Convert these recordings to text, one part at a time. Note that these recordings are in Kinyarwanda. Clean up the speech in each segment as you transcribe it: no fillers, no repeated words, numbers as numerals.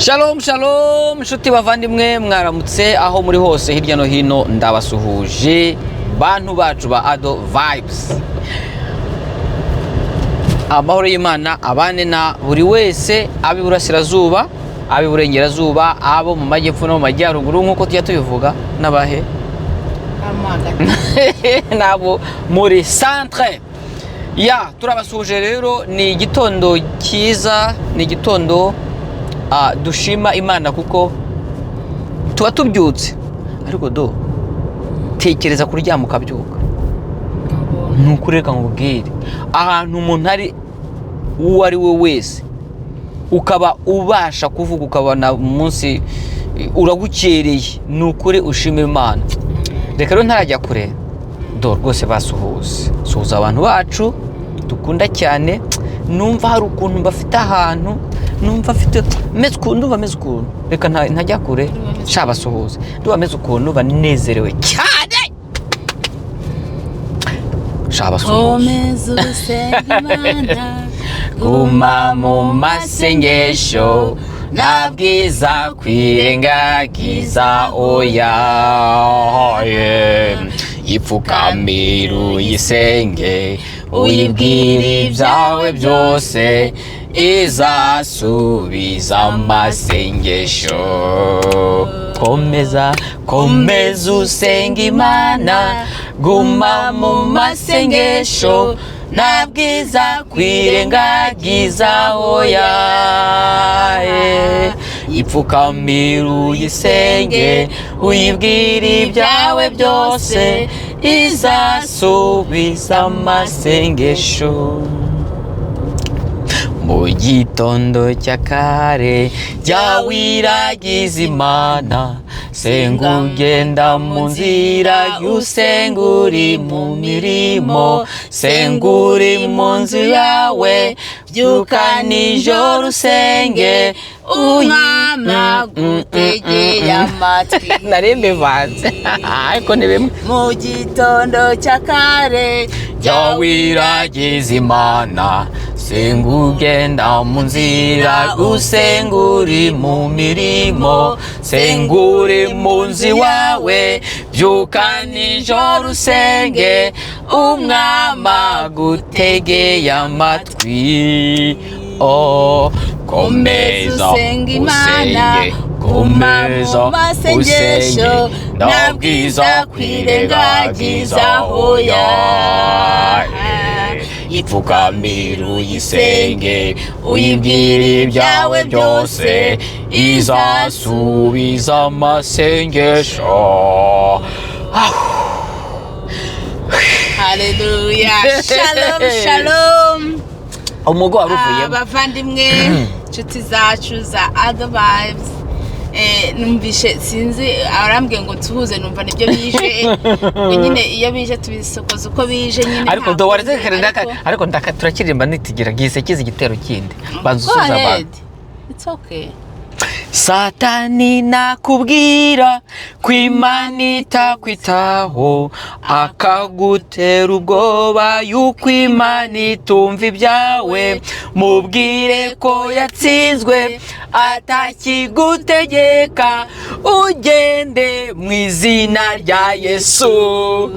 Shalom shalom, inshuti bavandimwe, mwaramutse aho muri hose hirya no hino. Ndabasuhuje bantu bacu ba Ado Vibes. Amahoro y'Imana abane na buri wese, ab'iburasirazuba, ab'iburengerazuba, abo mu majyepfo no mu majyaruguru, nk'uko tujya tubivuga, n'abahe n'abo muri centre ya. Turabasuhuje rero. Ni igitondo cyiza, ni igitondo dushima Imana kuko tuba tubyutse. Ariko do tekereza kuryama ukabyuka. Ni ukuri, reka nkubwire, ahantu umuntu ari uwo ari we wese, ukaba ubasha kuvuga, ukabona umunsi uragukereye, ni ukuri ushima Imana. Reka rero ntarajya kure, do rwose basuhuze, suhuza abantu bacu dukunda cyane. Numva hari ukuntu bafite ahantu, numva afite meze ukuntu, ndumva meze ukuntu. Reka ntajya kure, sha basuhuze. Ndumva meze ukuntu, banezerewe cyane, sha basuhuze. Komeza usenga Imana. Guma mu masengesho, nta bwiza kwirengagiza, oya ye. Ipfukamira uyisenge, uyibwire ibyawe byose, izasubiza amasengesho. Komeza, komeza usenga Imana, guma mu masengesho, nta bwiza kwirengagiza, oya ye. Ipfukamira uyisenge, uyibwire ibyawe byose, izasubiza amasengesho. Mu gitondo cya kare jya wiragiza Imana, senga ugenda mu nzira, usenga uri mu mirimo, senga uri mu nzu yawe, byuka nijoro usenge. Umwami agutegeye amatwi. Nari mbivanze, ariko ni bimwe. Mu gitondo cya kare jya wiragiza Imana, senga ugenda mu nzira, usenga uri mu mirimo, senga uri mu nzu iwawe, byuka nijoro usenge, Umwami agutegeye amatwi. Oh, komeza usenga Imana, usenge, komeza guma mu masengesho, usenge, nta bwiza kwirengagiza, oya. Ipfukamira uyisenge, uyibwire ibyawe byose, izasubiza amasengesho. Haleluya, shalom shalom. Umugo wari uvuyemo. Abavandimwe, inshuti zacu za Ado Vibes, numvishe, sinzi, arambwiye ngo tuhuze, numva nibyo bije. Ubwo nyine iyo bije tubisokoza uko bije nyine. Ariko nta do waretse kundi, kare ndaka ariko ndaka turakiririmba nitigira gise kiza igitero kindi, banza Go usubiza abantu. ahead. It's okay. Satani nakubwira ko Imana itakwitaho, akagutera ubwoba yuko Imana itumva ibyawe, mubwire ko yatsinzwe, atakigutegeka, ugende mu izina rya Yesu.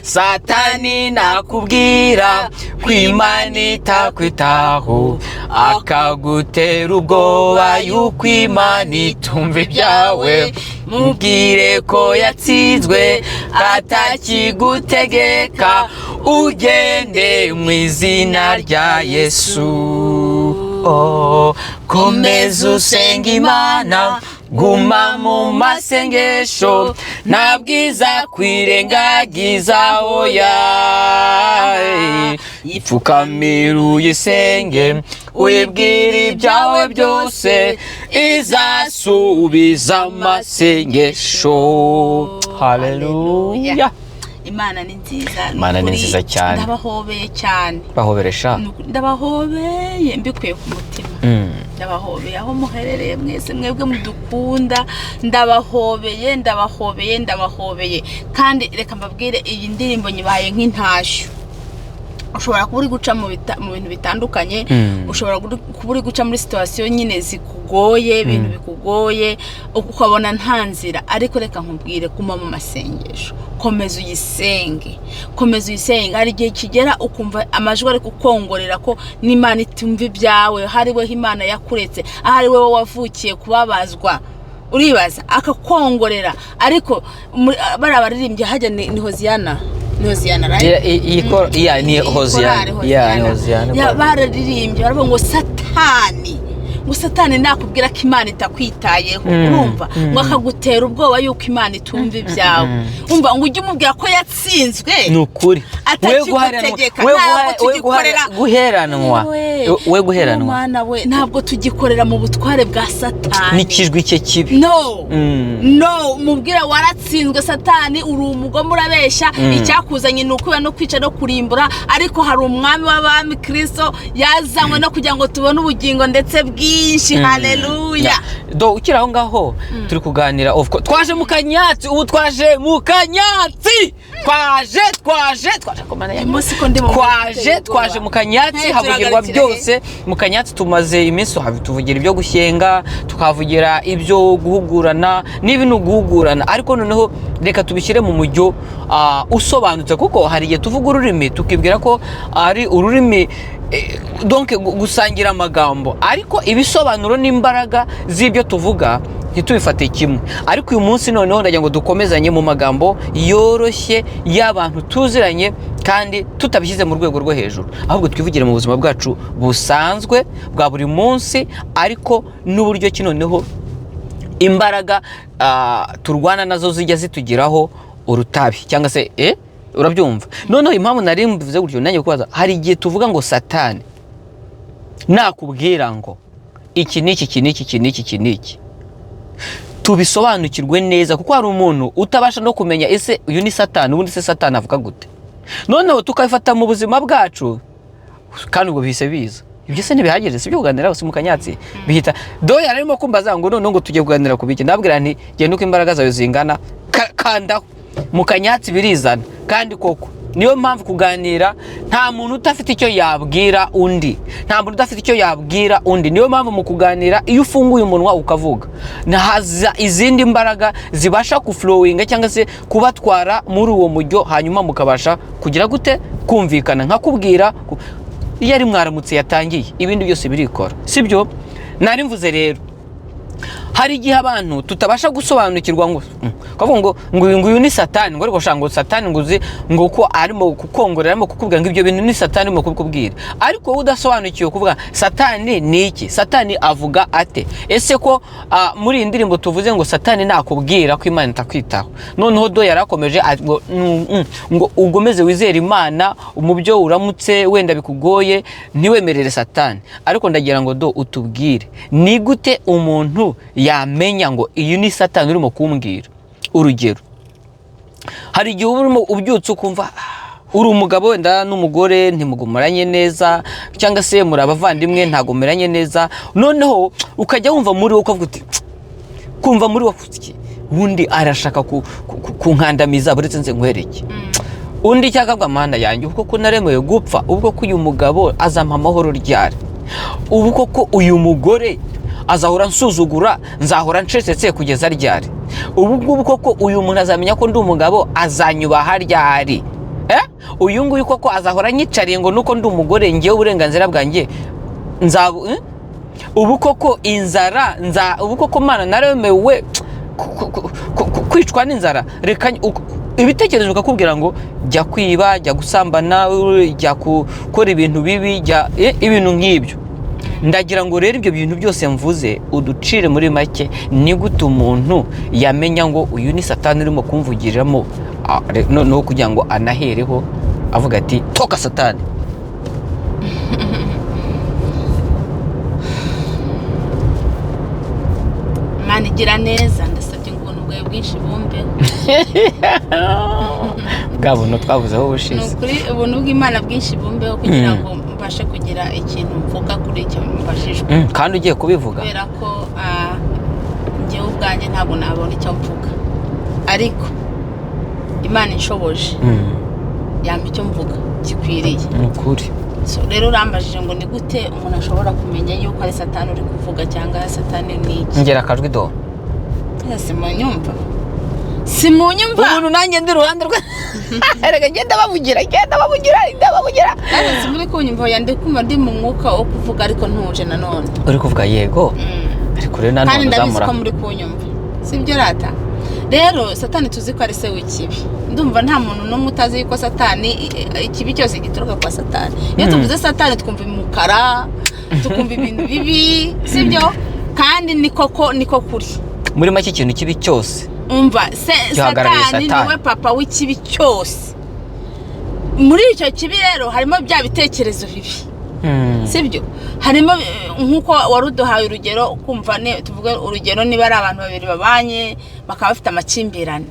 Satani nakubwira ko Imana itakwitaho, akagutera ubwoba yuko Imana itumva ibyawe, mubwire ko yatsinzwe, atakigutegeka, ugende mu izina rya Yesu. Oh, komeza usenga Imana, guma mu masengesho, nta bwiza kwirengagiza, oya. Ipfukamira uyisenge, uyibwire ibyawe byose, izasubiza amasengesho. Haleluya. Imana ni nziza. Imana ni Ni ukuri, nziza cyane. Ndabahobeye cyane. Bahoberesha. Ni ukuri, ndabahobeye mbikuye ku mutima. Ndabahobeye aho muherereye mwese, mwebwe mudukunda, ndabahobeye, ndabahobeye, ndabahobeye. Kandi reka mbabwire, iyi ndirimbo nyibaye nk'intashyo. Ushobora kuba uri guca mu bintu bitandukanye, ushobora kuba uri guca muri situation nyine zikugoye, ibintu bikugoye, ukabona nta nzira. Ariko reka nkubwire, guma mu masengesho, komeza uyisenge, komeza uyisenge. Hari igihe kigera ukumva amajwi ari kukongorera ko n'Imana itumva ibyawe, hari weho Imana yakuretse, ahari wowe wavukiye kubabazwa, uribaza akakongorera. Ariko bariya baririmbyi hajya ni Hoziyana, ni Hoziyana, right? Yeah, ni Hoziyana. Yeah, ni Hoziyana. Bararirimbye baravuga ngo Satani, ngo Satani nakubwira ko Imana itakwitayeho, urumva, ngo akagutera ubwoba yuko Imana itumva ibyawe, umva ngo ujye umubwira ko yatsinzwe. Ni ukuri. Atakigutegeka, ntabwo tugikorera guheranwa, we guheranwa. Mwana we, ntabwo tugikorera mu butware bwa Satani n'ikijwi cye kibi. No, no, mubwira waratsinzwe Satani, uri umugome, urabeshya, icyakuzanye ni ukwiba no kwica no kurimbura, ariko hari umwami w'abami Kristo yazanywe no kugira ngo tubone ubugingo ndetse bwinshi. Haleluya. Do ukiri aho ngaho turi kuganira, of course twaje mu kanyatsi, ubu twaje mu kanyatsi, twaje twaje twaje komana ya Umunsi ko ndi mu twaje twaje mu kanyatsi, havugirwa byose mu kanyatsi. Tumaze iminsi tuvugira ibyo gushyenga, tukavugira ibyo guhugurana, niba ni uguhugurana, ariko noneho reka tubishyire mu mujyo usobanutse, kuko hari igihe tuvuga ururimi tukibwira ko ari ururimi, donc gusangira amagambo, ariko ibisobanuro n'imbaraga z'ibyo tuvuga ntitubifate kimwe. Ariko uyu munsi noneho ndagira ngo dukomezanye mu magambo yoroshye y'abantu tuziranye, kandi tutabishyize mu rwego rwo hejuru, ahubwo twivugire mu buzima bwacu busanzwe bwa buri munsi, ariko n'uburyo ki noneho imbaraga turwana nazo zijya zitugiraho urutabi, cyangwa se urabyumva. Noneho impamvu nari mbivuze gutyo, nanjye kubaza, hari igihe tuvuga ngo Satani nakubwira ngo iki n'iki iki n'iki iki n'iki iki n'iki, tubisobanukirwe neza, kuko hari umuntu utabasha no kumenya ese uyu ni Satani, ubundi se Satani avuga gute. Noneho tukabifata mu buzima bwacu, kandi ubwo bihise biza. Ibyo se ntibihagije, si ibyo kuganira si mu kanyatsi bihita. Do yararimo kumbaza ngo noneho ngo tujye kuganira ku biki, ndabwira nti genda uko imbaraga zawe zingana, kandaho mu kanyatsi birizana. Kandi koko niyo mpamvu kuganira, nta muntu udafite icyo yabwira undi, nta muntu udafite icyo yabwira undi. Niyo mpamvu mu kuganira iyo ufunguye umunwa ukavuga, haza izindi mbaraga zibasha kuflowinga cyangwa se kubatwara muri uwo mujyo, hanyuma mukabasha kugira gute kumvikana. Nkakubwira iyo ari mwaramutse yatangiye, ibindi byose birikora, sibyo? Nari mvuze rero, hari igihe abantu tutabasha gusobanukirwa ngo kavuga ngo ngo uyu ni Satani, ngo ariko ngo Satani ngo uzi ngo ko arimo kukongorera, arimo kukubwira ngo ibyo bintu ni Satani arimo kubikubwira, ariko wowe udasobanukiwe kuvuga Satani ni iki, Satani avuga ate. Ese ko muri iyi ndirimbo tuvuze ngo Satani nakubwira ko Imana itakwitaho, noneho do yarakomeje ngo ugomeze wizere Imana mu byo uramutse wenda bikugoye, ntiwemerere Satani. Ariko ndagira ngo do utubwire ni gute umuntu yamenya ngo iyi ni Satani urimo kumbwira. Urugero, hari igihe uba urimo ubyutse ukumva uri umugabo wenda n'umugore ntimugumaranye neza, cyangwa se muri abavandimwe ntabwo mumeranye neza, noneho ukajya wumva muri wowe ukavuga uti, kumva muri wowe ubundi arashaka kunkandamiza, buretse nze nkwereke undi cyangwa Mana yanjye, ubwo ko naremewe gupfa, ubwo ko uyu mugabo azampa amahoro ryari, ubu koko uyu mugore azahora nsuzugura, nzahora ncecetse kugeza ryari, ubu ngubu koko uyu muntu azamenya ko ndi umugabo, azanyubaha ryari, uyu nguyu koko azahora anyicariye ngo nuko ndi umugore, ngewe uburenganzira bwanjye nzabu, ubu koko inzara ubu koko Mana naremewe kwicwa n'inzara. Reka ibitekerezo bikakubwira ngo jya kwiba, jya gusambana, jya gukora ibintu bibi, jya ibintu nk'ibyo. Ndagira ngo rero ibyo bintu byose mvuze uducire muri make, ni gute umuntu yamenya ngo uyu ni Satani urimo kumvugiriramo, noneho kugira ngo anahereho avuga ati toka Satani. Imana igira neza, ndasabye ngo ubuntu bwawe bwinshi bumbeho. Bwa buntu twavuzeho ubushize. Ni ukuri ubuntu bw'Imana bwinshi bumbeho kugira ngo mbashe kugira ikintu mvuga kuri icyo mbashijwe. Kandi ugiye kubivuga. Kubera ko njyewe ubwanjye ntabwo nabona icyo mvuga, ariko Imana inshoboje. Yampa icyo mvuga gikwiriye. Ni ukuri. So, rero urambajije ngo ni gute umuntu ashobora kumenya yuko ari Satani uri kuvuga cyangwa Satani ni iki? Ngera akajwi do. Simunyumva, simunyumva. Umuntu nanjye ndi iruhande rwe, erega ngenda bavugira, ngenda bavugira, ngenda bavugira. Nanjye simuri kunyumva. Oya, ndi kumva ndi mu mwuka wo kuvuga, ariko ntuje nanone. Uri kuvuga, yego. Ariko rero Kandi nanone ndabizi uzamura ko muri kunyumva, sibyo rata? Rero Satani tuzi ko ari se w'ikibi. Ndumva nta muntu n'umwe utazi yuko Satani, ikibi cyose gituruka kwa Satani. Iyo tuvuze Satani twumva umukara, tukumva ibintu bibi, sibyo? Kandi ni koko, niko kuri. Muri make, ikintu kibi cyose Umva se, gihagarariye Satani Satani. niwe papa w'ikibi cyose. Muri icyo kibi rero harimo bya bitekerezo bibi, sibyo? Harimo nk'uko wari uduhaye urugero, kumva tuvuge urugero, niba ari abantu babiri babanye bakaba bafite amakimbirane.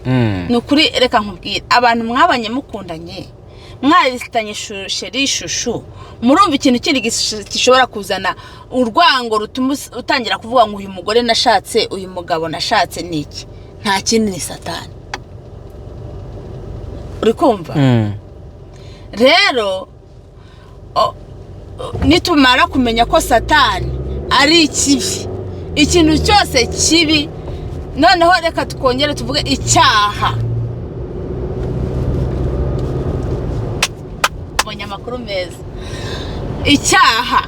Ni ukuri, reka nkubwire, abantu mwabanye mukundanye, mwaritanye chéri, chouchou, murumva ikintu kindi gishobora kuzana urwango rutuma utangira kuvuga ngo uyu mugore nashatse, uyu mugabo nashatse ni iki? Nta kindi, ni Satani. Uri kumva? Rero nitumara kumenya ko Satani ari ikibi, ikintu cyose kibi, noneho reka twongere tuvuge icyaha. Mbonye amakuru meza, icyaha.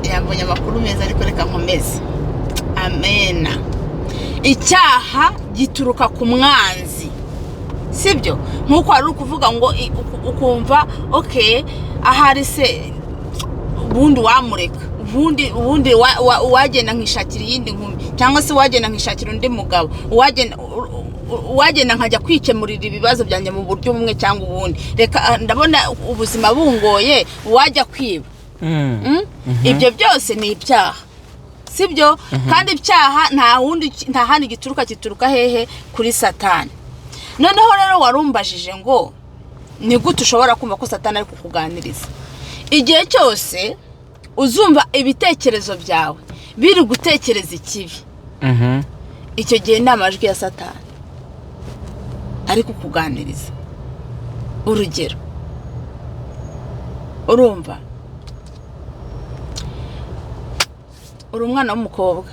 Yambonye amakuru meza, ariko reka nkomeze. Amena. Icyaha gituruka ku mwanzi, sibyo? Nk'uko wari uri kuvuga ngo ukumva okay, ahari se ubundi wamureka, ubundi uwagenda nkishakira iyindi nkumi, cyangwa se uwagenda nkishakira undi mugabo, uwagenda nkajya kwikemurira ibibazo byanjye mu buryo bumwe cyangwa ubundi, reka ndabona ubuzima bungoye, uwajya kwiba. Ibyo byose ni ibyaha, sibyo? Kandi ibyaha nta wundi, nta handi gituruka, gituruka hehe? Kuri Satani. Noneho rero warumbajije ngo ni gute ushobora kumva ko Satani ari kukuganiriza? Igihe cyose uzumva ibitekerezo byawe biri gutekereza ikibi, icyo gihe ni amajwi ya Satani ari kukuganiriza. Urugero, urumva uri umwana w'umukobwa,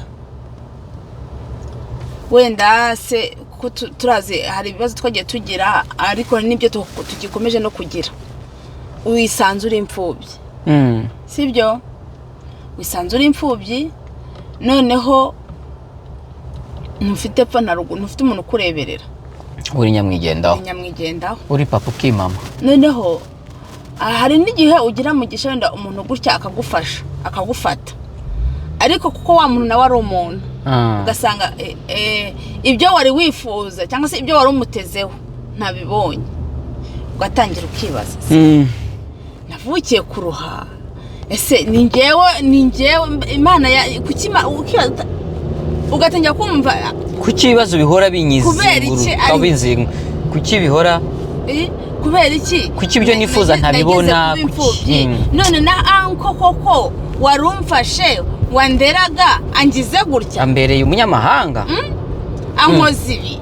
wenda se kuko turazi hari ibibazo twagiye tugira, ariko n'ibyo tugikomeje no kugira, wisanze uri imfubyi, sibyo? Wisanze uri imfubyi, noneho ntufite epfo na ruguru, ntufite umuntu ukureberera. Uri nyamwigendaho. Nyamwigendaho. Uri papa ukimama. Noneho hari n'igihe ugira mugisha, wenda umuntu gutya akagufasha, akagufata, ariko kuko wa muntu nawe ari umuntu, ugasanga ibyo wari wifuza cyangwa se ibyo wari umutezeho ntabibonye, ugatangira ukibaza: navukiye kuruha ese? Ni njyewe Imana ya kuki ukibaza, ugatangira kumva Kuki ibibazo bihora Kubera iki binyizinguruka, binzinga? Kuki bihora Kubera iki? Kuki ibyo nifuza ntabibona? Nageze kuba Kuki? imfubyi. None na uncle koko wari umfashe, wanderaga, angize gutya? Ambereye umunyamahanga. Ankoze ibi.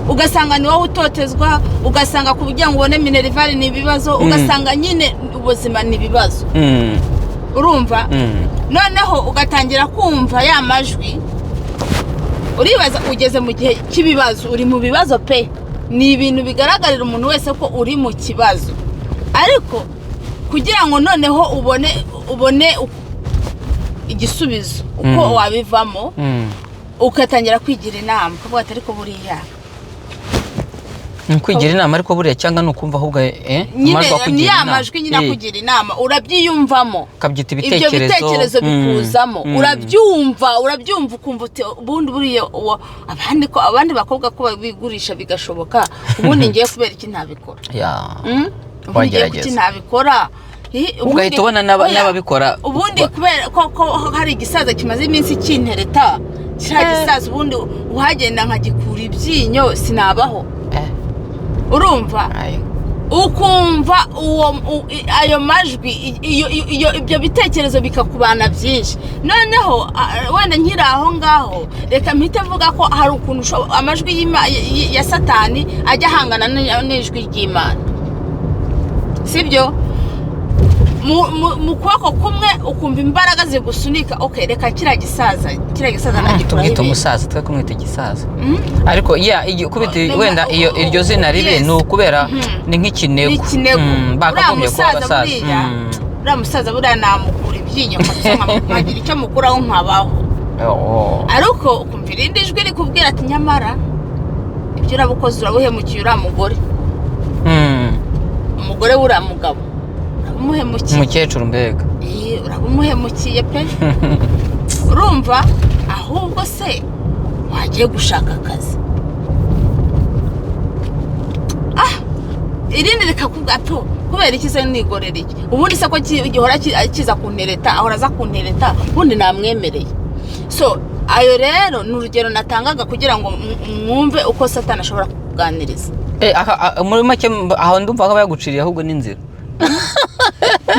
Ugasanga ni wowe utotezwa, ugasanga kugira ngo ubone minerval ni ibibazo, ugasanga nyine ubuzima ni ibibazo. Urumva? Noneho ugatangira kumva ya majwi, uribaza, ugeze mu gihe cy'ibibazo, uri mu bibazo pe, ni ibintu bigaragarira umuntu wese ko uri mu kibazo, ariko kugira ngo noneho ubone igisubizo uko wabivamo, ugatangira kwigira inama, ukavuga ati ariko buriya Ni ukwigira inama, ariko buriya cyangwa ni ukumva ahubwo nyine amajwi akugira ni ya inama. majwi nyine akugira inama, urabyiyumvamo. Ukabyita Ibyo ibitekerezo. bitekerezo bikuzamo, urabyumva ukumva uti ubundi buriya abandi ko abandi bakobwa ko bigurisha bigashoboka, ubundi ngiye kubera iki ntabikora? Ubundi ngiye kuki Wagerageza. ntabikora? Ugahita ubona Oya, n'ababikora. Ubundi kubera ko hari igisaza kimaze iminsi kintereta, kiriya gisaza ubundi uhagenda nkagikura ibyinyo sinabaho. Urumva? Ayo. Ukumva uwo ayo majwi, ibyo bitekerezo bikakubana byinshi. Noneho wenda nkiri aho ngaho, reka mpite mvuga ko hari ukuntu amajwi ya Satani ajya ahangana n'ijwi ry'Imana, sibyo? Mu kuboko kumwe ukumva imbaraga zigusunika: "Ok, reka kiriya gisaza nagikuraho Tumwita ibintu." umusaza, twe kumwita igisaza. Ariko ya kubita wenda iyo iryo zina ribi ni ukubera ni nk'ikinego. Ni ikinego. Uriya Bakagombye kuba musaza abasaza. buriya, uriya musaza buriya namukura ibyinyo kabisa, nkagira icyo mukuraho nkabaho. Oh. Ariko ukumva irindi jwi rikubwira ati: "Nyamara ibyo urabukoze, urabuhemukiye uriya mugore, umugore w'uriya mugabo urabumuhemukiye." Umukecuru mbega. Urabumuhemukiye pe. Urumva ahubwo se wagiye gushaka akazi? Irindi rikakubwira to: "Kubera iki se nigorera iki? Ubundi se ko gihora kiza kuntereta, ahora aza kuntereta, ubundi namwemereye?" So ayo rero ni urugero natangaga kugira ngo mwumve uko Satani ashobora kukuganiriza. Muri make aho ndumva ko aba yaguciriye ahubwo n'inzira.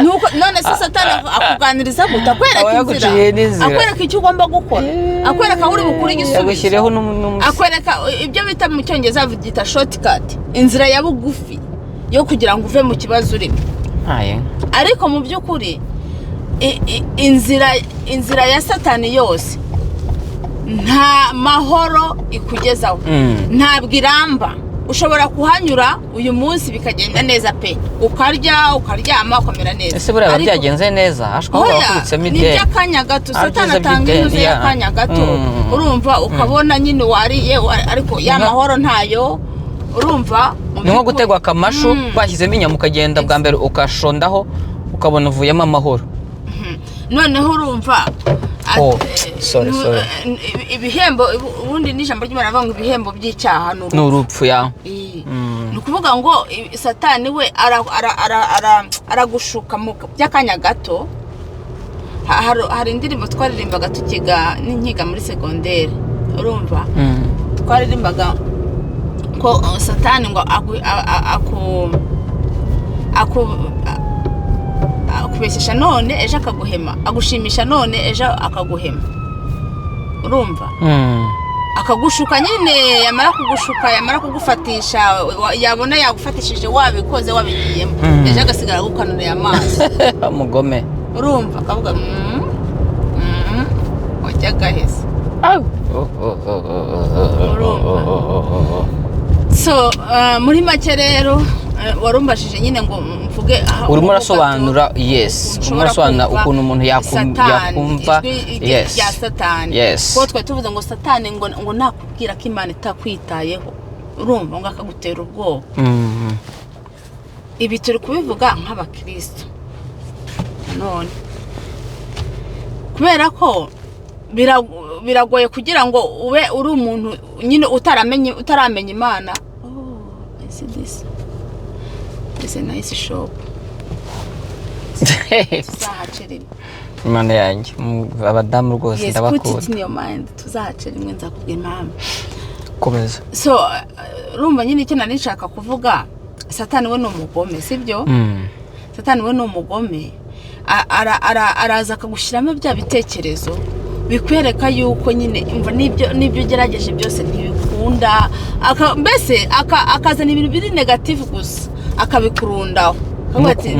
Nuko none se Satani akuganiriza gute? Akwereka Aba inzira, yaguciriye n'inzira. akwereka icyo ugomba gukora, akwereka aho uri bukure igisubizo, Yagushyiriyeho akwereka ibyo bita mu Cyongereza babyita shortcut, inzira ya bugufi yo kugira ngo uve mu kibazo urimo. Aye. Ariko mu by'ukuri inzira ya Satani yose nta mahoro ikugezaho. Ntabwo iramba. Ushobora kuhanyura uyu munsi bikagenda neza pe, ukarya, ukaryama, ukamera neza. Ese buriya biba Ariko- byagenze neza? Hashobora kuba Oya, wakubitsemo ni ideni. iby'akanya gato. Ah, Satani byiza atanga by'ideni, inyuze y'akanya gato. Urumva ukabona nyine wariye, ariko ya mahoro ntayo. Urumva mu Ni nko by'ukuri- gutegwa akamashu, bashyizemo inyama, ukagenda bwa mbere ukashondaho, ukabona uvuyemo amahoro. Noneho urumva Oh, sorry, sorry. Ibihembo, ubundi n'ijambo ry'Imana rivuga ngo ibihembo by'icyaha ni urupfu. Ni urupfu ya. Ni ukuvuga ngo Satani we aragushuka mu by'akanya gato. Hari indirimbo twaririmbaga tukiga n'inkiga muri segonderi, urumva? Twaririmbaga ko Satani ngo aku akubeshyesha none, ejo akaguhema, agushimisha none, ejo akaguhema, urumva? Akagushuka nyine, yamara kugushuka, yamara kugufatisha, yabona yagufatishije, wabikoze, wabigiyemo, ejo agasigara agukanuriye amaso. Umugome. Urumva akavuga: Wajyaga hese?" Urumva? So muri make rero, warumbajije nyine ngo mvuge Urimo ho urasobanura, gato, yes, ukuntu urimo ushobora urasobanura kumva ukuntu umuntu Satani, yakumva, ijwi yes. rya Satani. Kuko twari tuvuze ngo Satani ngo nakubwira ko Imana itakwitayeho, urumva, ngo akagutera ubwoba. Ibi turi kubivuga nk'abakristo none kubera ko biragoye kugira ngo ube uri umuntu nyine utaramenya Imana. Oh, I see this. This is a nice shop, tuzahace rimwe. Imana yanjye, abadamu rwose Yes, put it ndabakunda. in your mind, tuzahace rimwe, nzakubwira impamvu. Komeza. So urumva nyine icyo nari nshaka kuvuga, Satani we ni umugome, sibyo? Satani we ni umugome. Araza akagushyiramo bya bitekerezo bikwereka yuko nyine imva n'ibyo ugerageje byose ntibikunda. Mbese akazana ibintu biri negative gusa, akabikurundaho. Akavuga ati: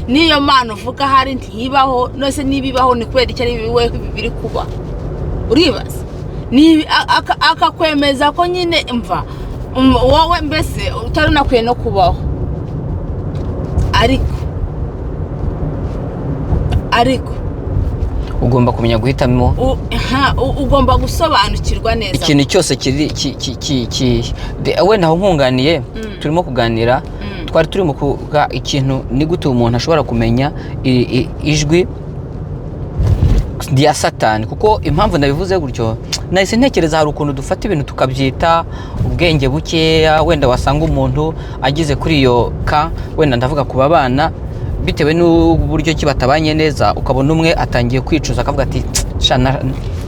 "N'iyo mana uvuga ahari ntibaho. Nose niba ibaho, ni kubera icyo ari we biri kuba?" Uribaza. Akakwemeza ko nyine mva wowe mbese utari unakwiye no kubaho. Ariko Ugomba kumenya guhitamo. Ugomba gusobanukirwa neza Ikintu cyose kiri wenda aho nkunganiye, turimo kuganira, twari turimo kuvuga ikintu: ni gute umuntu ashobora kumenya ijwi rya Satani? Kuko impamvu nabivuze gutyo, nahise ntekereza hari ukuntu dufata ibintu tukabyita ubwenge bukeya. Wenda wasanga umuntu ageze kuri iyo ka, wenda ndavuga ku babana, bitewe n'uburyo ki batabanye neza, ukabona umwe atangiye kwicuza, akavuga ati: "Sha,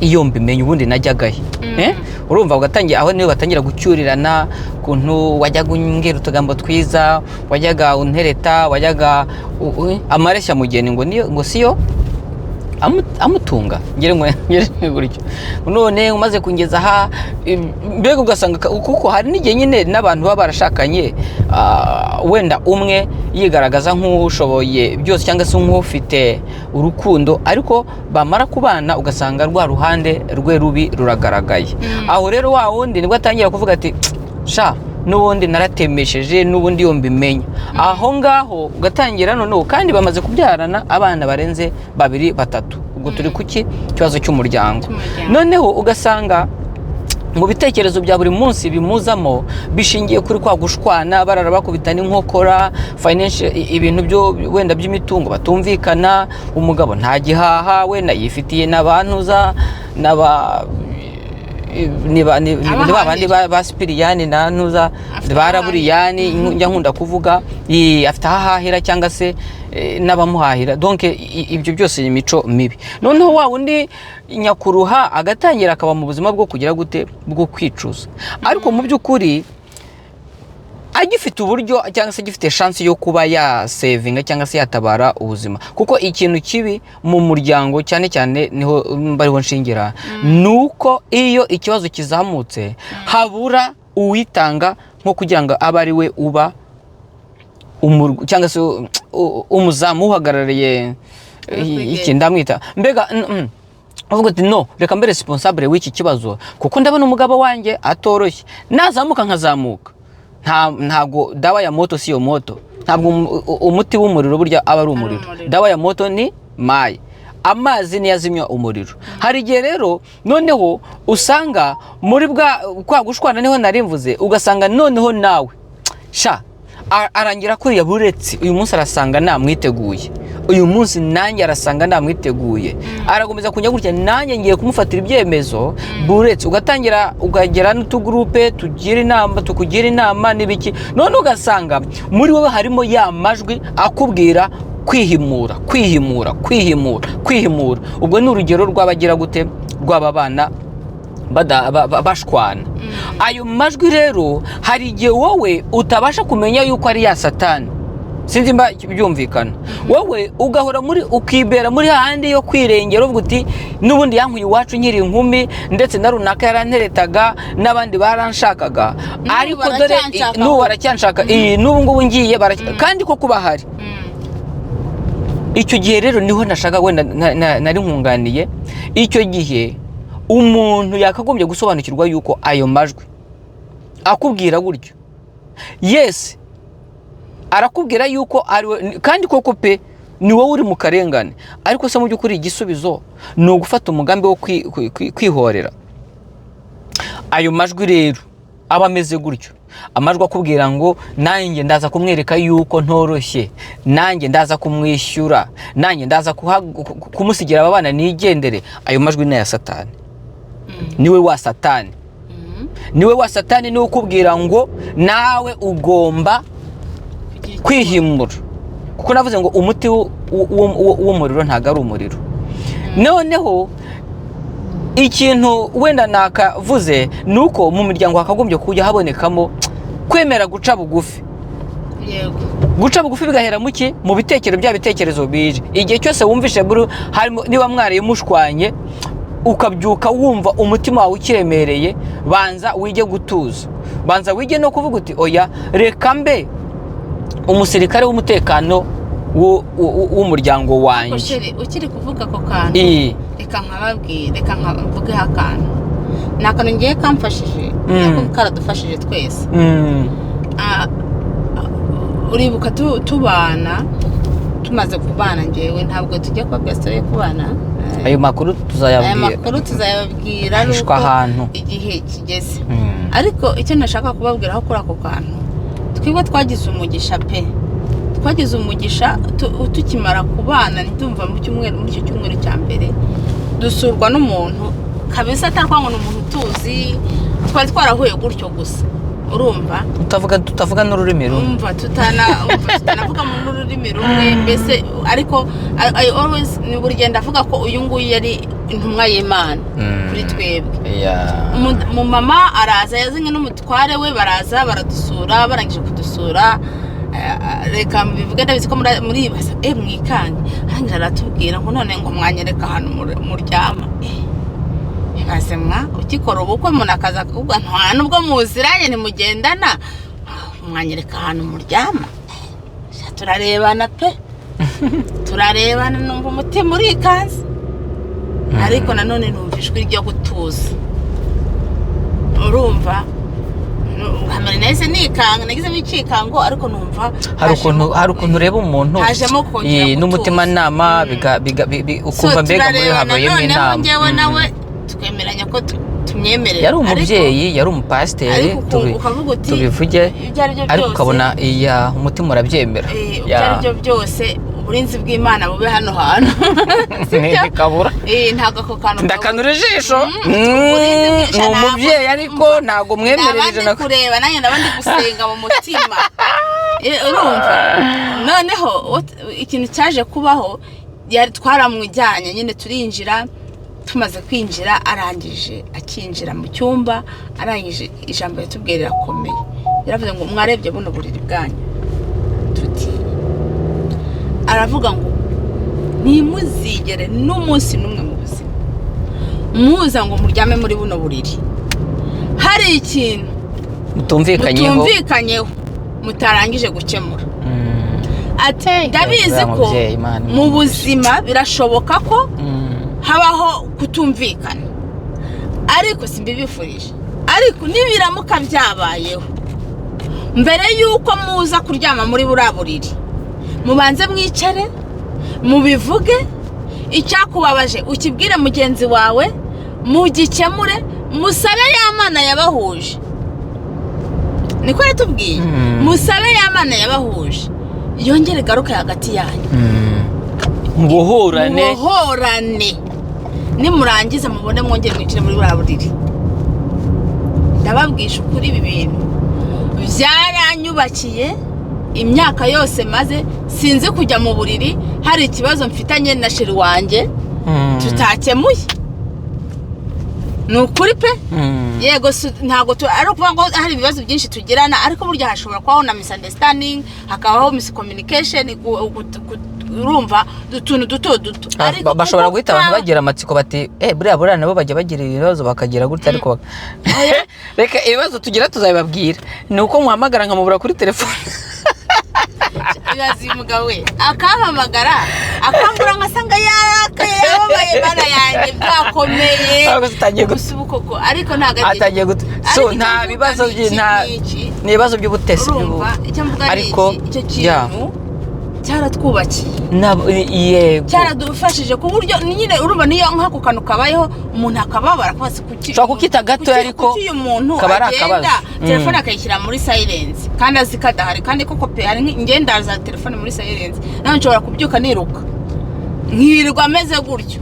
Iyo mbimenye ubundi najyagahe? Eh? Urumva ugatangira aho niho batangira gucyurirana, ukuntu wajyaga umbwira utugambo twiza, wajyaga untereta, wajyaga amareshya mugeni ngo niyo, ngo siyo amutunga, ngere ngo ngere gutyo, none umaze kungeza aha. Mbega ugasanga kuko hari n'igihe nyine n'abantu baba barashakanye, wenda umwe yigaragaza nk'ushoboye byose cyangwa se nk'ufite urukundo, ariko bamara kubana ugasanga rwa ruhande rwe rubi ruragaragaye. Aho rero wa wundi nibwo atangira kuvuga ati: "Sha, n'ubundi naratemesheje, n'ubundi iyo mbimenya." Aho ngaho ugatangira noneho, kandi bamaze kubyarana abana barenze babiri, batatu. Ubwo turi kuki kibazo cy'umuryango. Cy'umuryango. Noneho ugasanga mu bitekerezo bya buri munsi bimuzamo bishingiye kuri kwa gushwana, barara bakubita n'inkokora, financial, ibintu byo wenda by'imitungo batumvikana, umugabo nta gihaha, wenda yifitiye n'abantuza n'aba ni ba bandi ba Sipiriyani na ntuza Afite ba Raburiyani njya nkunda kuvuga, afite aho ahahira cyangwa se n'abamuhahira. Donc ibyo byose ni imico mibi. Noneho wa wundi nyakuruha agatangira akaba mu buzima bwo kugira gute, bwo kwicuza, ariko mu by'ukuri agifite uburyo cyangwa se agifite chance yo kuba yasevinga cyangwa se yatabara ubuzima. Kuko ikintu kibi mu muryango cyane cyane, niho bariho nshingira, ni uko iyo ikibazo kizamutse habura uwitanga nko kugira ngo abe ari we uba cyangwa se umuzamu uhagarariye iki ndamwita mbega uvuga ati: "No, reka mbe responsable w'iki kibazo, kuko ndabona umugabo wanjye atoroshye, nazamuka nkazamuka." Ntabwo dawa ya moto si yo moto, ntabwo umuti w'umuriro burya aba ari umuriro. Umuriro. Dawa ya moto ni mayi, amazi niyo azimya umuriro. Hari igihe rero noneho usanga muri bwa kwa gushwana, niho nari mvuze, ugasanga noneho nawe sha arangira kuriya buretse uyu munsi arasanga namwiteguye, uyu munsi nanjye arasanga namwiteguye, arakomeza kujya gutya, nanjye ngiye kumufatira ibyemezo buretse. Ugatangira ukagera n'utugurupe tugira inama, tukugira inama n'ibiki, none ugasanga muri wowe harimo ya majwi akubwira kwihimura, kwihimura, kwihimura, kwihimura. Ubwo ni urugero rw'abagira gute, rw'aba bana bashwana. Ayo majwi rero hari igihe wowe utabasha kumenya yuko ari ya Satani. Sinzi mba byumvikana. Wowe ugahora muri ukibera muri hahandi yo kwirengera, uvuga uti: "N'ubundi yankuye iwacu nkiri inkumi, ndetse na runaka yaranteretaga, n'abandi baranshakaga, N'ubu ariko dore baracyanshaka." N'ubu baracyanshaka. Iyi n'ubu ngubu ngiye kandi ko kuba hari. Icyo gihe rero niho nashaka wenda nari nkunganiye. Icyo gihe umuntu yakagombye gusobanukirwa yuko ayo majwi akubwira gutyo, yes, arakubwira yuko ari we, kandi koko pe ni wowe uri mu karengane. Ariko se mu by'ukuri igisubizo ni ugufata umugambi wo kwihorera? Ayo majwi rero aba ameze gutyo, amajwi akubwira ngo nanjye ndaza kumwereka yuko ntoroshye, nanjye ndaza kumwishyura, nanjye ndaza kumusigira aba bana nigendere, ayo majwi ni aya Satani. Niwe wa Satani, niwe wa Satani, niwe ukubwira ngo nawe ugomba Kugira icyo kwihimura. Kuko navuze ngo umuti w'umuriro ntabwo ari umuriro. Noneho ikintu wenda nakavuze ni uko mu miryango hakagombye kujya habonekamo kwemera guca bugufi. Guca bugufi bigahera mu ki? Mu bitekerezo, bya bitekerezo bije igihe cyose wumvishe buru harimo. Niba mwariye mushwanye, ukabyuka wumva umutima wawe ukiremereye, banza wige gutuza, banza wige no kuvuga uti: "Oya, reka mbe umusirikare w'umutekano w'umuryango wanjye." Chéri, ukiri kuvuga ako kantu, reka nkababwire, reka nkavugeho akantu. Ni akantu ngiye kamfashije, nako karadufashije twese. Uribuka tubana, tumaze kubana, ngewe ntabwo tujya kubabwira story yo kubana. Ayo makuru Aya tuzayabwira makuru tuzayababwira ari Ahishwa uko ahantu. igihe kigeze. Ariko icyo nashaka kubabwiraho kuri ako kantu, twebwe twagize umugisha pe, twagize umugisha. Tukimara kubana, ndumva mu cyumweru, muri icyo cyumweru cya mbere, dusurwa n'umuntu kabisa atarwa ngo ni umuntu tuzi, twari twarahuye gutyo gusa, urumva. Tutavuga n'ururimi rumwe. Umva tutanavuga mu n'ururimi rumwe mbese. Ariko I always, ni buri gihe ndavuga ko uyu nguyu yari intumwa y'Imana kuri twebwe. Umumama araza yazanye n'umutware we, baraza baradusura. Barangije kudusura, reka mbivuge, ndabizi ko muribaza, mwikange. Arangije aratubwira ngo: "None ngo mwanyereka ahantu muryama?" Ibaze mwa, ukikora ubukwe umuntu akaza akavuga, nta nubwo muziranye, ntimugendana, "Mwanyereka ahantu muryama?" Sha, turarebana pe, turarebana, numva umutima urikanze, ariko nanone numva ijwi ryo gutuza. Urumva hamwe nahise nikanga, nagizemo icikango, ariko numva Hari ukuntu, hari ukuntu ureba umuntu hajemo kongera n'umutimanama gutuza. Ukumva So, mbega muri turarebana, habayemo noneho inama. njyewe nawe twemeranya ko tumyemerera. Yari umubyeyi, yari umupasiteri, Ariko ukavuga uti, tubivuge, ibyo ari byo ariko byose, ukabona iya umutima urabyemera. Ibyo ari byo byose, uburinzi bw'Imana bube hano hantu, sibyo? Ntikabura. Ntabwo ako kantu Ndakanura ijisho. Uburinzi Ni umubyeyi, ariko ntabwo mwemerera Nabandi 100 kureba, nanjye ndaba ndi gusenga mu mutima. Urumva noneho ikintu cyaje kubaho, yari twaramujyanye nyine, turinjira. Tumaze kwinjira, arangije akinjira mu cyumba, arangije ijambo yatubwiye rirakomeye. Yaravuze ngo: "Mwarebye buno buriri bwanyu?" Tuti. Aravuga ngo: "Ntimuzigere n'umunsi n'umwe mu buzima muza ngo muryame muri buno buriri hari ikintu mutumvikanyeho, mutumvikanyeho, mutarangije gukemura." Ati: "Ndabizi Uriya ko mubyeyi, Imana mu buzima birashoboka ko habaho kutumvikana, ariko simbibifurije. Ariko nibiramuka byabayeho, mbere y'uko muza kuryama muri buriya buriri, mubanze mwicare mubivuge. Icyakubabaje ukibwire mugenzi wawe, mugikemure, musabe ya Mana yabahuje." Niko yatubwiye. "Musabe ya Mana yabahuje yongere igaruke hagati yanyu, Mubohorane. mubohorane. Nimurangiza mubone mwongere mwicare muri buriya buriri." Ndababwisha ukuri, ibi bintu byaranyubakiye. Imyaka yose maze sinzi kujya mu buriri hari ikibazo mfitanye na chéri wanjye tutakemuye. Ni ukuri pe. Yego, ntabwo ari ukuvuga ngo hari ibibazo byinshi tugirana, ariko burya hashobora kubaho na misunderstanding, hakabaho miscommunication, urumva utuntu duto duto. Ariko Bashobora kuko guhita abantu bagira amatsiko bati: "Eh, buriya buriya nabo bajya bagira ibibazo bakagira gutya?" Ariko reka ibibazo tugira tuzabibabwira, ni uko muhamagara nkamubura kuri telefone. Ibaze uyu mugabo we akampamagara akambura, ngasanga yarakaye, yababaye, Mana yanjye, byakomeye. Ahubwo zitangiye Gusa ubu koko, ariko ntabwo ari Atangiye so Ariko icyo nta mvuga bibazo ni iki, ni iki. Ni ibibazo by'ubutesi. Urumva icyo mvuga ni Ariko, iki, icyo kintu cyaratwubakiye, Yego. cyaradufashije ku buryo nyine urumva niyo nk'ako kantu kabayeho umuntu akababara kose, kuki Ushobora kukita gatoya, ariko kuki uyu muntu kaba ari agenda akabazo. telefone akayishyira muri silence kandi azi ko adahari? Kandi koko pe, hari ngenda za telefone muri silence, nawe nshobora kubyuka niruka nkirirwa ameze gutyo,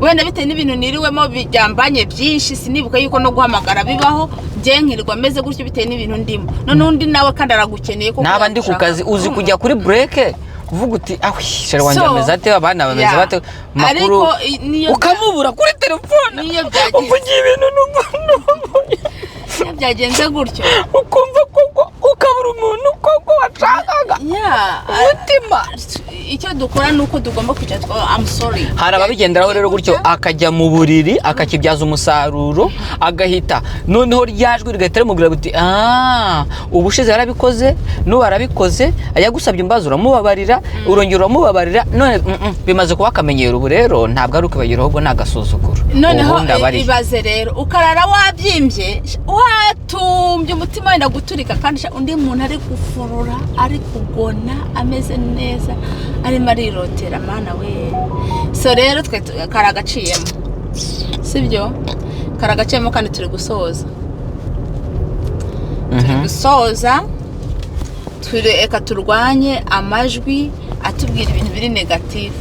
wenda bitewe n'ibintu niriwemo byambanye byinshi, sinibuka yuko no guhamagara bibaho. Njye nkirirwa ameze gutyo bitewe n'ibintu ndimo. None undi nawe kandi aragukeneye kuko Naba ndi ku yagushaka. kazi, uzi kujya kuri break uvuga uti: "Awi, chéri wanjye So, ameze ate? Abana bameze bate? Makuru?" Ariko niyo Ukamubura kuri telefone. Niyo byagenze Uvugiye ibintu numva niyo byagenze gutyo, ukumva koko ukabura umuntu koko washakaga umutima. Icyo dukora ni uko tugomba kwicara I'm sorry. Hari ababigenderaho rero gutyo, akajya mu buriri akakibyaza umusaruro, agahita noneho rya jwi rigahita rimubwira buti: "Ah, ubushize yarabikoze, n'ubu arabikoze." Yagusabye imbabazi uramubabarira, urongera uramubabarira, none bimaze kuba akamenyero. Ubu rero ntabwo ari ukwibagirwa, ahubwo ni agasuzuguro. Noneho Ubundi aba ari ibaze rero ukarara wabyimbye, watumbye, umutima wenda guturika, kandi undi muntu ari gufurura, ari kugona, ameze neza, arimo arirotera. Mana we! So rero twe kari agaciyemo, sibyo? Kari agaciyemo kandi turi gusoza, turi gusoza. Reka turwanye amajwi atubwira ibintu biri negative,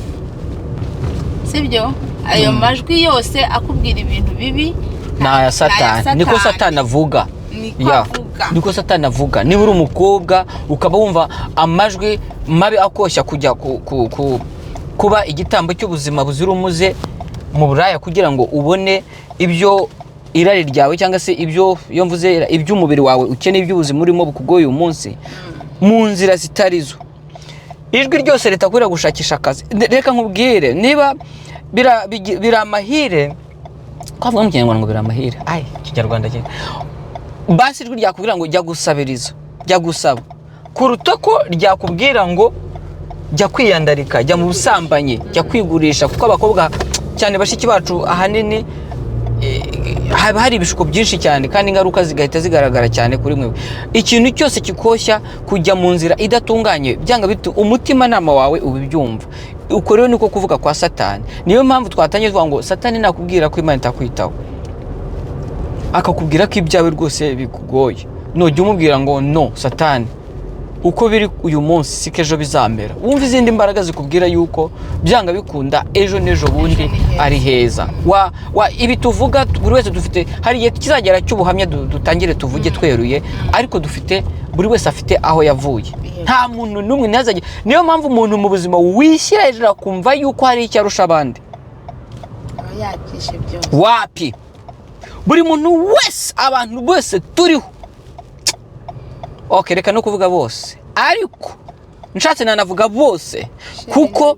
sibyo? Ayo majwi yose akubwira ibintu bibi Ni aya Satani, niko Satani avuga. Niko Ya, avuga. niko Satani avuga. Niba uri umukobwa ukaba wumva amajwi mabi akoshya kujya kuba igitambo cy'ubuzima buzira umuze. mu buraya kugira ngo ubone ibyo irari ryawe, cyangwa se ibyo, iyo mvuze iby'umubiri wawe ukeneye, iby'ubuzima urimo bukugoye uyu munsi, mu nzira zitari zo. Ijwi ryose ritakwiriye gushakisha akazi. Reka nkubwire, niba biri amahire, twavuga mu Kinyarwanda ngo biri amahire, ayi Ikinyarwanda cye basi, ijwi ryakubwira ngo jya gusabiriza, jya gusaba, kuruta ko ryakubwira ngo jya kwiyandarika, jya mu busambanyi, jya kwigurisha. Kuko abakobwa cyane, bashiki bacu, ahanini haba hari ibishuko byinshi cyane, kandi ingaruka zigahita zigaragara cyane kuri mwe. Ikintu cyose kikoshya kujya mu nzira idatunganye, byanga bitu umutimanama wawe ubibyumva. Uko rero niko kuvuga kwa Satani. Niyo mpamvu twatangiye tuvuga ngo Satani nakubwira ko Imana itakwitaho, akakubwira ko ibyawe rwose bikugoye, nujya umubwira ngo: "No Satani, uko biri uyu munsi siko ejo bizamera." Wumva izindi mbaraga zikubwira yuko byanga bikunda ejo n'ejo bundi Ejo ni heza. ari heza. Wa ibi tuvuga, buri wese dufite, hari igihe kizagera cy'ubuhamya, dutangire tuvuge tweruye, ariko dufite, buri wese afite aho yavuye. Nta muntu n'umwe ntazajye. Niyo mpamvu umuntu mu buzima wishyira hejuru akumva yuko hari icyo arusha abandi, aba yakishe byose. Wapi, buri muntu wese, abantu bose turiho, ok, reka no kuvuga bose, ariko nshatse nanavuga bose, kuko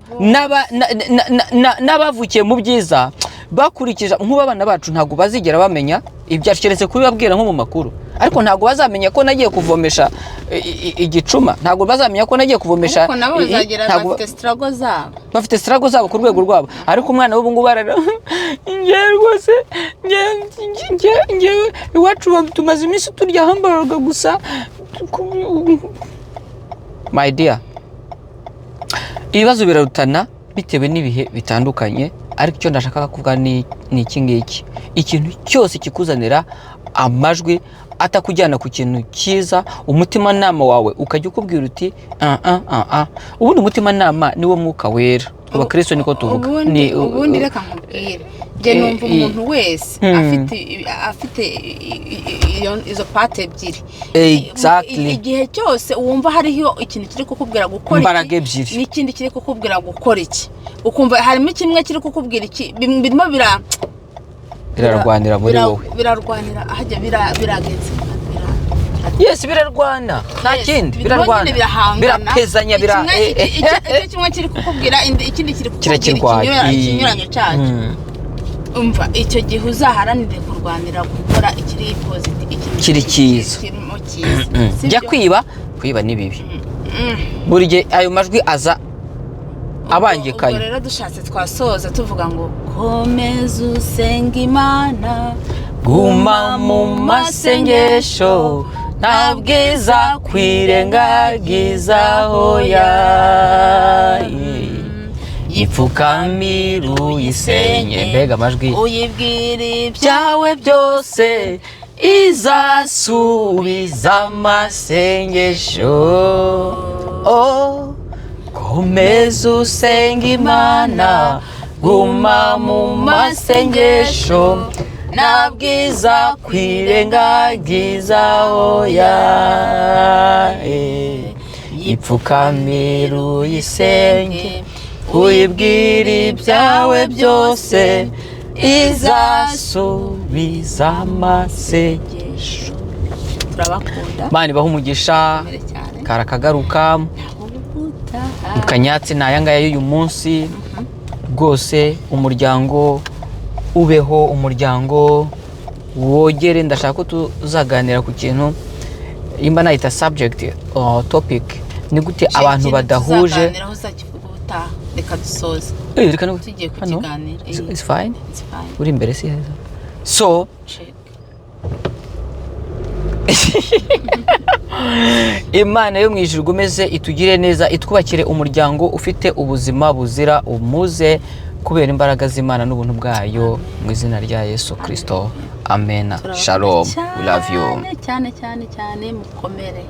n'abavukiye mu byiza bakurikije nk'ubu abana bacu ntabwo bazigera bamenya ibyacu, keretse kubibabwira nko mu makuru, ariko ntabwo bazamenya ko nagiye kuvomesha igicuma, ntabwo bazamenya ko nagiye kuvomesha Ariko nabo bazagera bafite struggle zabo. Bafite struggle zabo ku rwego rwabo, ariko umwana w'ubu ngubu arara: "Njye rwose, njye iwacu tumaze iminsi turya hamburger gusa." My dear, ibibazo birarutana bitewe n'ibihe bitandukanye, ariko icyo ndashaka kuvuga ni iki ngiki: ikintu cyose kikuzanira amajwi atakujyana ku kintu cyiza, umutimanama wawe ukajya ukubwira uti: "Ah, ah, ah, ah." Ubundi umutimanama niwo Mwuka Wera, Abakristo niko tuvuga. Ubundi ubundi reka nkubwire, njye numva umuntu wese afite izo part ebyiri. Igihe cyose wumva hariho ikintu kiri kukubwira gukora Imbaraga iki, ebyiri. n'ikindi kiri kukubwira gukora iki, ukumva harimo kimwe kiri kukubwira iki, birimo bira Birarwanira muri wowe. Birarwanira ahajya biragenze Yes, birarwana, nta Yes, kindi. birimo Birarwana. nyine, birahangana. Birapezanya, bira Icyo kimwe kiri kukubwira, ikindi kiri kukubwira Kirakirwanya. Ikinyuranyo cyacyo. Umva, icyo gihe uzaharanire kurwanira gukora ikiri positive, ikintu Kiri cyiza. Kirimo cyiza. Sibyo? Jya kwiba, kwiba ni bibi. Buri gihe ayo majwi aza abangikanye. Ubwo rero dushatse twasoza tuvuga ngo komeza usenga Imana, guma mu masengesho, nta bwiza kwirengagizaho ya yipfukamira uyisenye. Mbega amajwi! Uyibwira ibyo Byawe byose, izasubiza amasengesho. Oh, komeza usenga Imana, guma mu masengesho, nta bwiza kwirengagiza, oya, yipfukamira uyisenge, uyibwira ibyawe byose, izasubiza amasengesho. Turabakunda. Imana ibahe umugisha. Mbere cyane. Karakagaruka. Ubutaha. Mu kanyatsi ni aya ngaya y'uyu munsi. Rwose umuryango ubeho, umuryango wogere. Ndashaka ko tuzaganira ku kintu nimba nayita subject or topic, ni gute abantu Ikintu badahuje. Tuzaganiraho uzakivuga ubutaha, reka dusoze. Reka Tugiye hano. kukiganira. It's fine. It's fine. Uri imbere si heza, so Check. Imana yo mu ijuru igomeze itugire neza, itwubakire umuryango ufite ubuzima buzira umuze kubera imbaraga z'Imana n'ubuntu bwayo, mu izina rya Yesu Kirisito, amena. Turabakunda. Shalom, we love you. Cyane cyane cyane cyane, mukomere.